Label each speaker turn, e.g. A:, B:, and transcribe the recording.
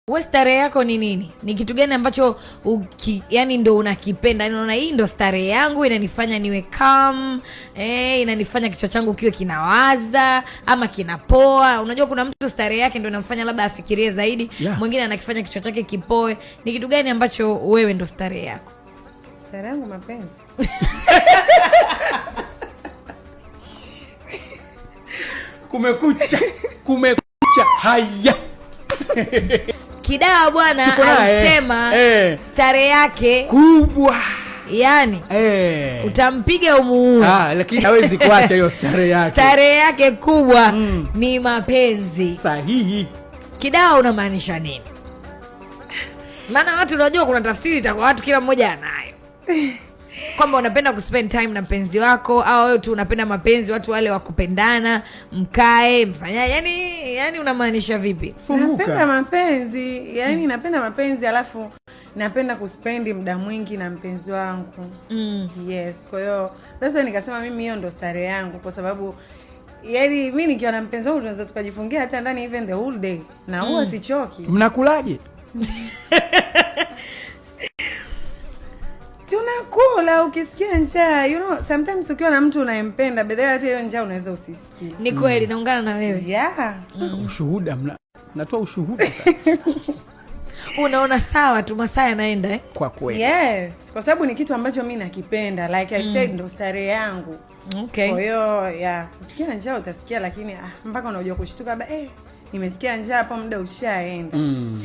A: We, starehe yako ni nini? Ni kitu gani ambacho yani ndo unakipenda? Yani unaona hii ndo starehe yangu, inanifanya niwe calm, inanifanya kichwa changu kiwe kinawaza ama kinapoa. Unajua kuna mtu starehe yake ndo inamfanya labda afikirie zaidi, mwingine anakifanya kichwa chake kipoe. Ni kitu gani ambacho wewe ndo starehe yako?
B: Starehe yangu mapenzi.
C: Kumekucha, kumekucha, haya.
A: Kidawa bwana
C: Tuko naye.
A: Alisema starehe yake
C: kubwa,
A: yani utampiga umuue.
C: Ah, lakini hawezi kuacha hiyo starehe yake.
A: Starehe yake kubwa ni mapenzi.
C: Sahihi.
A: Kidawa, unamaanisha nini? Maana watu, unajua kuna tafsiri itakuwa watu kila mmoja anayo kwamba unapenda kuspend time na mpenzi wako, au wewe tu unapenda mapenzi, watu wale wa kupendana, mkae mfanya, yani unamaanisha vipi?
C: Funguka.
B: Napenda mapenzi, yani napenda mapenzi, alafu napenda kuspendi muda mwingi na mpenzi wangu. Yes, kwa hiyo sasa nikasema mimi hiyo ndo starehe yangu, kwa sababu yani mi nikiwa na mpenzi wangu tunaweza tukajifungia hata ndani even the whole day na huwa sichoki.
C: Mnakulaje?
B: Tunakula ukisikia njaa, sometimes ukiwa na mtu unayempenda, bedhaa hata hiyo njaa unaweza usisikie.
A: Ni kweli, naungana na wewe.
C: Ushuhuda, natoa ushuhuda sasa.
A: Unaona sawa tu, masaa yanaenda, eh?
C: Kwa kweli.
B: Yes, kwa sababu ni kitu ambacho mi nakipenda, like I said, ndo starehe yangu. Kwa hiyo yeah, kusikia njaa utasikia, lakini mpaka unajua kushtuka ba, nimesikia njaa hapo, muda ushaenda.